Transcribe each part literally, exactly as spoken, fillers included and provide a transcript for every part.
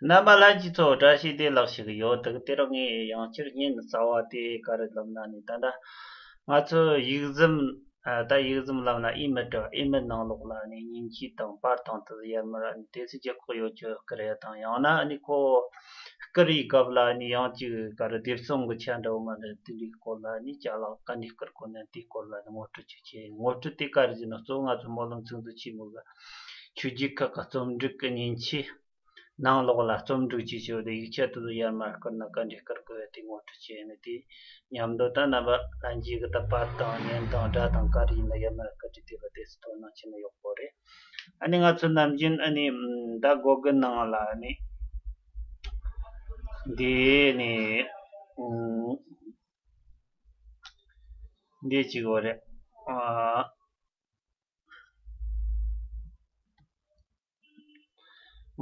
རྣམ་པ་ལྷན་རྒྱས་ཚོ། བཀྲ་ཤིས་བདེ་ལེགས་ཞུ་གི་ཡོད། དེ་དེ་རིང་ངས་ཡང་བསྐྱར་སྙན་གསལ་བ་དེ་ག་རེ་ལབ་ན་ནི། ད་ལྟ་ང་ཚོ་ཡིག་ཟམ། ཨ། ད་ཡིག་ཟམ་ལབ་ན་ཨི་མེལ་འདྲ། ཨི་མེལ་ནང་ལོགས་ལ་ནི་མཉེན་ཆས་དང་པར་དང་དེ་ཚོ་ཡར་མར་ནི་དེ་ཚོ་རྒྱག་གི་ཡོད་རྒྱུ་བསྐུར་ཡ་དང་། ཡང་ན་ནི་ཁོ་བསྐུར་བའི་སྐབས་ལ་ནི་ཡང་ཅིག་ག་རེ་སྡེབ་གསུམ་གྱི་ཆ་འདྲ་བོ་མ་འདྲ་དེ་འདྲའི་སྐོར་ལ་ནི་ཅ་ལག་ག་འདྲས་བསྐུར་དགོས་ན་དེའི་སྐོར་ལ་ནི་ངོ་སྤྲོད་ཅིག་བྱས། ངོ་སྤྲོད་དེ་ག་རེ་ཟེར་ན། གཙོ་བོ་ང་ཚོ་སྨོན་ལམ་ཚིག་མཛོད་ཆེན་མོ་གི་ཆོས་བརྒྱུད་ཁག་གི་རྩོམ་སྒྲིག་གི་མཉེན་ཆས། ནང་ལོགས་ལ་རྩོམ་སྒྲིག་བྱེད་ཆོག་དེ་ཡིག་ཆ་དེ་ཚོ་ཡར་མར་བསྐུར་ན་ག་འདྲས་བསྐུར་དགོས་ཡ་དེ་ངོ་སྤྲོད་བྱས་ནས། དེ་མཉམ་དུ་ད་རྣམ་པ་ལྷན་རྒྱས་ཀྱི་ད་པར་དང་བརྙན་དང་སྒྲ་དང་ག་རེ་ཡིན་ན་ཡར་མར་བསྐུར་དུས་དེ་ལ་དེ་ཚོ་དོ་སྣང་བྱས་ན་ཡག་པོ་རེད། ཨ་ནི་ང་ཚོ་ནམ་རྒྱུན་ཨ་ནི་ད་གོ་གི་ནང་ལ་ཨ་ནི་འདི་ནི་འདི་གཅིག་པོ་རེད། ཨ།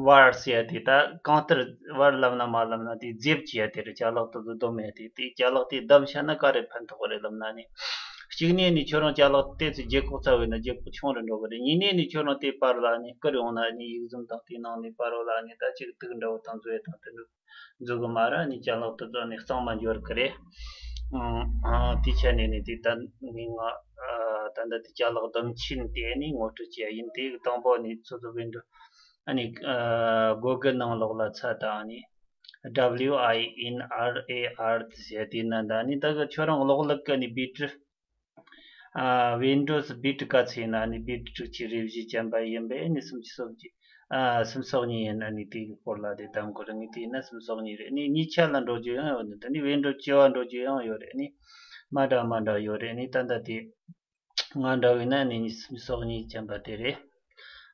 ཝར་ཟེར་ཡ་དེ། ད་གང་ལྟར་ཝར་ལབ་ན་མ་ལབ་ན་དེ་ཛིབ་ཅེས་ཡ་དེ་རེད། ཅ་ལག་དེ་ཚོ་སྡོམ་ཡ་དེ། དེ་ཅ་ལག་དེ་བསྡམས་བཞག་ན་ག་རེ་ཕན་ཐོགས་རེད་ལབ་ན་ནི། གཅིག་ནས་ནི་ཁྱོད་རང་ཅ་ལག་དེ་ཚོ་བརྗེ་ཁོག་ཚ་བས་ན་བརྗེ་ཁོག་ཆུང་རུ་འགྲོ་གི་རེད། གཉིས་ནས་ནི་ཁྱོད་རང་དེ་པར་ལ་ནི་བསྐུར་ཡོང་ན་ནི་ཡིག་ཟམ་དང་དེའི་ནང་ནས་པར་བ་ལ་ནི་ད་ཅིག་དུག་འདྲ་བོ་དང་བཟོ་ཡ་དང་དེ་འདྲ་འཛུགས་གི་མ་ར་ནི་ཅ་ལག་དེ་ཚོ་ནི་གཙང་མ་འགྱུར་གི་རེད། ཨང་། ཨང་། དེ་ཆ་ནས་ནི་དེ་ད་ནི་ང་ཨ་ད་ལྟ་དེ་ཅ་ལག་སྡོམ་ཆེན་དེ་ནི་ངོ་སྤྲོད་བྱས་ཡིན། དེ་དང་པོ་ནི་ཚོ་ཚོ་བིན་ཌོ་ཨ་ནི་ཨ་གོ་གི་ནང་ལོགས་ལ་ཚ་དང་ནི་W I N R A R ཟེར་དེ་ན། ད་ནི་ད་གི་ཁྱོད་རང་གློག་ཀླད་ཀྱི་ནི་བེ་ཊི་རི། ཨ། Windows བེ་ཊི་རི་ག་ཚོད་ཡིན་ན་ནི་བེ་ཊི་རི་གཅིག་གི་རེ་བཞི་ཅན་པ་ཡིན་པས་ནི་སུམ་ཅུ་སོ་གཅིག་ཨ། སུམ་ཅུ་སོ་གཉིས་ཡིན་ན་ནི་དེའི་སྐོར་ལ་དེ་གཏམ་གོ་རེ་ངས་དེ་ཡིན་ན་སུམ་ཅུ་སོ་གཉིས་རེད། ནི་གཉིས་ཆ་ལ་འགྲོ་རྒྱུ་ཡང་ཡོད་ནི། ད་ནི་Windows བཅུ་པ་འགྲོ་རྒྱུ་ཡང་ཡོད་རེད། ནི་མ་འདྲ་མ་འདྲ་ཡོད་རེད། ནི་ད་ལྟ་དེ་ང་འདྲ་བས་ན་ནི་སུམ་ཅུ་སོ་གཉིས་ཅན་པ་དེ་རེད།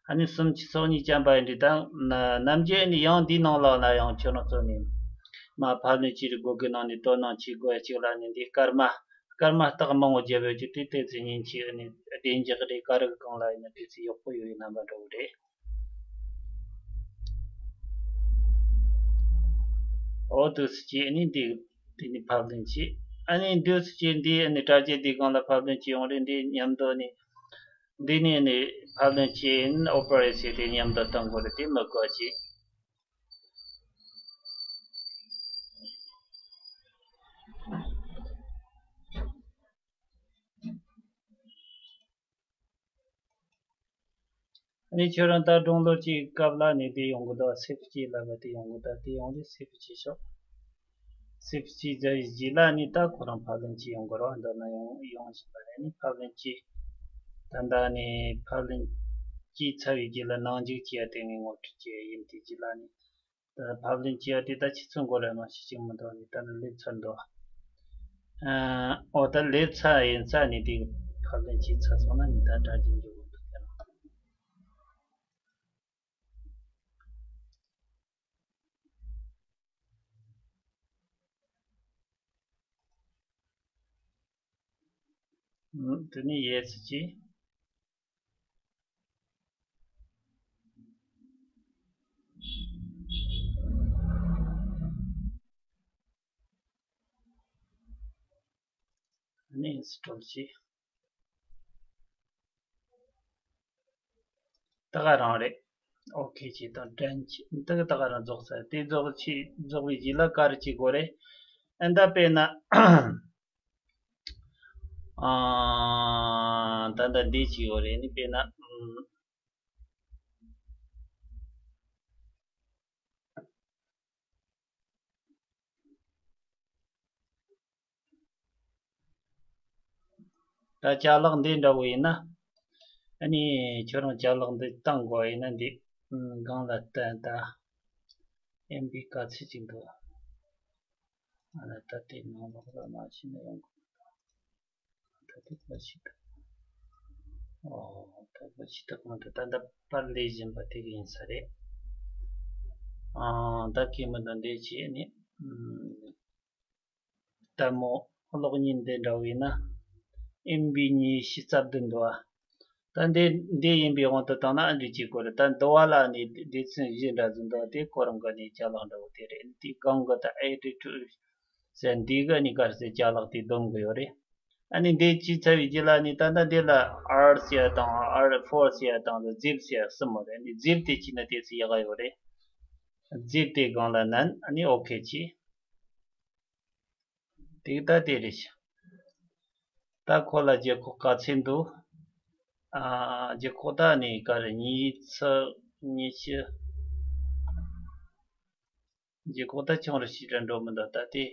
ཨ་ནི་སུམ་ཅུ་སོ་གཉིས་ཅན་པ་ཡིན་དུས་ད་ན་ནམ་རྒྱུན་ནི་ཡང་འདིའི་ནང་ལོགས་ན་ཡང་ཁྱོད་རང་ཚོ་ནི་མ་ཕབ་ལེན་བྱེད་རིགས་གོ་གི་ནང་ནས་དོ་སྣང་བྱེད་དགོས་ཡ་གཅིག་ལ་ནི་འདི་སྐར་མ། སྐར་མ་རྟགས་མང་བོ་བརྒྱབ་ཡོད་ཀྱི་དེ་དེ་ཚོ་མཉེན་ཆས་ནི་བདེ་འཇགས་རེད། ག་རེ་གང་ལ་ཡིན་ན་དེ་ཚོ་ཡག་པོ་ཡོད་ཡི་རྣམ་པ་འདྲ་བོ་རེད། འོ་དུ་སུ་ཅི་ནི་འདི་དེ་ནི་ཕབ་ལེན་བྱེད། ཨ་ནི་འདི་སུ་ཅི་འདི་ནི་དྲ་རྒྱའི་འདི་སྒང་ལ་ཕབ་ལེན་བྱེད་ཡོང་རེད། འདི་མཉམ་དུ་ནི་འདི་ནི་ནི་ཕབ་ལེན་བྱེད་ཡིན། ཨོ་པ་རེ་སི་དེ་མཉམ་དུ་གཏོང་དགོས་རེད། དེ་མི་དགོས་ཅི། ཨ་ནི་ཁྱོད་རང་ད་ཌའུན་ལོཌ་བྱེད་སྐབས་ལ་ནི་དེ་ཡོང་གི་འདུག་སེབ་ཅེས་ལབ་པ་དེ་ཡོང་གི་འདུག་དེ་ཡོང་དུས་སེབ་བྱེད་ཤོག་སེབ་བྱས་ཚར་བའི་རྗེས་ལ་ནི་ད་ཁོ་རང་ཕབ་ལེན་བྱེད་ཡོང་གི་རེད། འདི་ན་ཡོང་ཡོང་བཞིན་པ་རེད། ནི་ཕབ་ལེན་བྱེད། ད་ལྟ་ནི་ཕབ་ལེན་བྱས་ཚར་བའི་རྗེས་ལ་ནང་འཇུག་བྱེད་ཡ་དེ་ངས་ངོ་སྤྲོད་བྱས་ཡིན། དེ་རྗེས་ལ་ནི་ད་ཕབ་ལེན་བྱེད་ཡ་དེ་ད་ཕྱི་ཚུལ་མགོ་ལ་མ་ཤེས་ཅིག་མི་འདུག་ནི་ད་ནི་སླེབས་ཚར་འདུག་ཨ། འོ་ད་སླེབས་ཚར་ཡིན་ཙང་ནི་དེ་ཕབ་ལེན་བྱས་ཚར་སོང་ན་ནི་ད་དྲ་རྒྱ་འཇུག་དགོས་འདུག་ཀྱང་། ཨུམ། དེ་ནས་ཡེ་སི་བྱས། ཨ་ནི་ཨིན་སི་ཊོལ་བྱས། ད་ག་རང་རེད། ཨོ་ཁེ་བྱས་དང་ཌན་བྱས། ད་ག་ད་ག་རང་རྫོགས་ཚར། དེ་རྫོགས་བྱས་རྫོགས་པའི་རྗེས་ལ་ག་རེ་བྱེད་དགོས་རེད། ཨ། ད་དཔེར་ན་ཨ། ད་ད་འདི་བྱེད་དགོས་རེད། ནི་དཔེར་ན་ཨམ། ད་ཅ་ལག་འདི་འདྲ་བོ་ཡིན་ན། ཨ་ནི་ཁྱོད་རང་ཅ་ལག་འདི་བཏང་དགོས་ཡིན་ན་འདི་སྒང་ལ་བསྟན། ད་ཨེམ་བི་ག་ཚོད་ཅིག་འདུག་ཨ་ལ་ད་དེ་ནང་ལོགས་ལ་མ་ཕྱིན་ན་ཡོང་གི། ད་དེ་པར་ཞིག་ད། ཨོ། ད་པར་ཞིག་ད་གང་ད་ད་ད་པར་ལས་བཞིན་པ་དེ་ག་ཡིན་ས་རེད། ཨང་། ད་གི་མི་འདུག་འདི་བྱས་ནི། ལྟད་མོ་གློག་བརྙན་འདི་འདྲ་བོ་ཡིན་ན། ཨེམ་བི་ཉི་ཤུ་རྩ་བདུན་འདུག་ཨ། ད་འདི་འདི་ཡིན་པའི་དབང་དུ་བཏང་ན་ཨ་འདྲ་བྱེད་དགོས་རེད། ད་འདི་བ་ལ་ནི་སྡེ་ཚན་བཞི་འདྲ་ཟིག་འདུག་དེ་ཁོ་རང་གི་ནི་ཅ་ལག་འདྲ་བོ་དེ་རེད། དེའི་སྒང་གི་ད་ཨེ་ཌི་ཊར་ཟེར་འདི་གི་ནི་ག་རེ་ཟེར་ཅ་ལག་དེ་སྡོམ་གི་ཡོད་རེད། ཨ་ནི་འདི་བྱས་ཚར་བའི་རྗེས་ལ་ནི་ད་ལྟ་འདི་ལ་ཨར་ཟེར་ཡ་དང་ཨར་ཕོར་ཟེར་ཡ་དང་ཛིབ་ཟེར་ཡ་གསུམ་མོ་རེད། ནི་ཛིབ་དེ་བྱས་ན་དེ་ཚོ་ཡག་ག་ཡོད་རེད། རྫིབ་དེ་སྒང་ལ་མནན། ཨ་ནི་ཨོ་ཁེ་བྱས། དེ་ད་དེ་རེད་ཤག་ད་ཁོ་ལ་རྒྱལ་ཁོག་ག་ཚད་འདུག་ཨ། རྒྱལ་ཁོག་ད་ནི་ག་རེ། ཉི་ཤུ་རྩ་གཉིས་ཤི། རྒྱལ་ཁོག་ད་ཆུང་རུ་ཞིག་ར་འགྲོ་མི་འདུག་ད་དེ།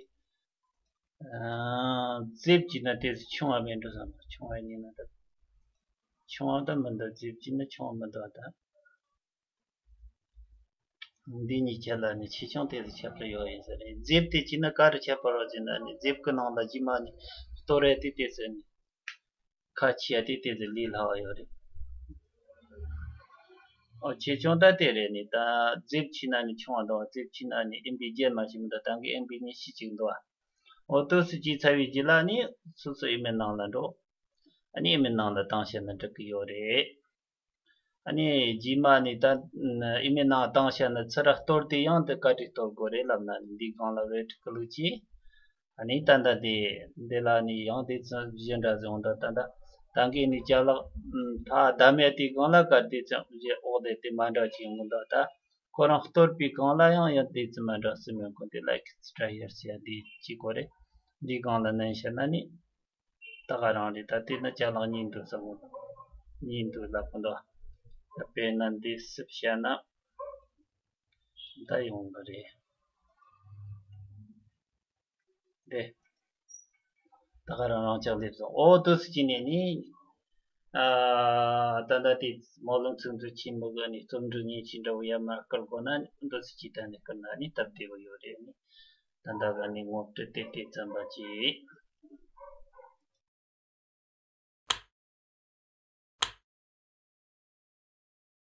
ཨ། རྫིབ་བྱས་ན་དེ་ཆུང་བ་མེད་འགྲོ་བསམ། ཆུང་བ་ཡིན་ན་ད། ཆུང་བ་ད་མི་འདུག་རྫིབ་བྱས་ན་ཆུང་བ་མི་འདུག་ད། འདི་གཉིས་ཆ་ལ་ནི་ཆེ་ཆུང་དེ་ལ་ཁྱད་པར་ཡོད་ཡིན་ས་རེད། རྫིབ་དེ་བྱས་ན་ག་རེ་ཁྱད་པར་ཡོད་ཟེར་ན་ནི། རྫིབ་ཀྱི་ནང་ལ་རྗེས་མ་ནི་གཏོར་ཡ་དེ་དེ་ཚོ་ནི་ཁ་ཕྱེ་ཡ་དེ་དེ་ཚོ་ལས་སླ་བ་ཡོད་རེད། ཨོ། ཆེ་ཆུང་ད་དེ་རེད། ནི་ད་རྫིབ་བྱས་ན་ནི་ཆུང་བ་འདུག་རྫིབ་བྱས་ན་ནི་ཨེམ་བི་བརྒྱད་མ་ཞིག་མི་འདུག་ད་གིན་ཨེམ་བི་ཉི་ཤུ་ཅིག་འདུག་ཨོ། དུས་སུ་བྱས་ཚར་བའི་རྗེས་ལ་ནི་སོ་སོ་ཨི་མེལ་ནང་ལ་འགྲོ། ཨ་ནི་ཨི་མེལ་ནང་ལ་བཏང་བྱས་ན་འགྲིག་གི་ཡོད་རེད། ཨ་ནི་རྗེས་མ་ནི་ད་ཨི་མེལ་ནང་བཏང་བྱས་ན་ཚུར་ར་གཏོར་དུས་ཡང་དེ་ག་འདྲ་གཏོར་དགོས་རེད་ལབ་ན་ནི་འདི་སྒང་ལ་རེཊ་ཀི་ལིག་བྱས། ཨ་ནི་ད་ལྟ་དེ་འདི་ལ་ནི་ཡང་དེ་ཚོ་གཞི་འདྲ་བཟོ་འདུག་ད་ལྟ་ད་གིན་ནི་ཅ་ལག་ཕར་བདམས་ཡ་དེ་སྒང་ལ་ག་དེ་ཚོ་གཞི་འོག་དེ་དེ་མ་འདྲ་བྱས་ཡོང་གི་འདུག་ད་ཁོ་རང་གཏོར་བའི་སྒང་ལ་ཡང་ཡང་དེ་ཚོ་མ་འདྲ་སེ་མི་ཁོ་དེ་ལ་ཨེག་སི་ཊ་ར་ཧེ་ཡར་ཟེར་ཡ་དེ་བྱེད་དགོས་རེད། འདི་སྒང་ལ་མནན་བྱས་ན་ནི། ད་ག་རང་རེད། ད་དེ་ན་ཅ་ལག་གཉིས་འདུག་བསམ་གྱི་འདུག་གཉིས་འདུག་ལབ་གི་འདུག་ད་དཔེར་ན་འདི་སུབ་བྱས་ན་ད་ཡོང་གི་རེད། དེ་ད་ག་རང་རང་ཅག་སླེབས་སོང་། ཨོ། དུས་སུ་ཅི་ནས་ནི། ཨ། ད་ལྟ་དེ་སྨོན་ལམ་ཚིག་མཛོད་ཆེན་མོ་གི་ནི་རྩོམ་འབྲི་མཉེན་ཆས་འདྲ་བོ་ཡར་མར་བསྐུར་དགོས་ན་ནི་དུས་སུ་ཅི་ད་ནི་བསྐུར་ན་ནི་སྟབས་བདེ་བོ་ཡོད་རེད། ནི་ད་ལྟ་ག་ནི་ངོ་སྤྲོད་དེ་དེ་ཙམ་པ་ཅིག